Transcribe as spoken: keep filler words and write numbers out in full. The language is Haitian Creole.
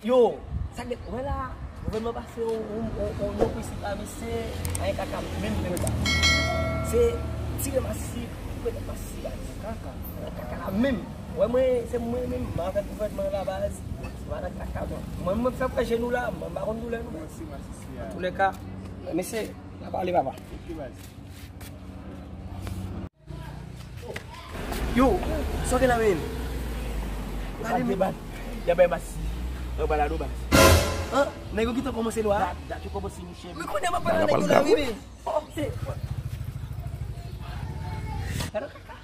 Yo, sa gen, wè la, gouvènman pase yon, yon, yon, yon prensip la, mesye, anyen kaka menm, menm la. Se tire masisi, koupe tèt masisi, baz. Kaka. Kaka la menm. Wè mwen, se mwen menm, mwen avèk gouvènman la, baz. Se pa nan kaka, mwen. Mwen, mwen fè kwè je nou la, mwen pa konn doulè nou, baz. Antoulèka, mesye, n a pale, papa. Yo, sa w gen la, men? Gade, men. Ya bay basi. Yo balado basi. An, nèg yo gentan kòmanse lwa. Dat, dat yo kòmanse, mouche. Men kounye a m ap pale nèg yo la, wi, men. Oh, se. Gade kaka.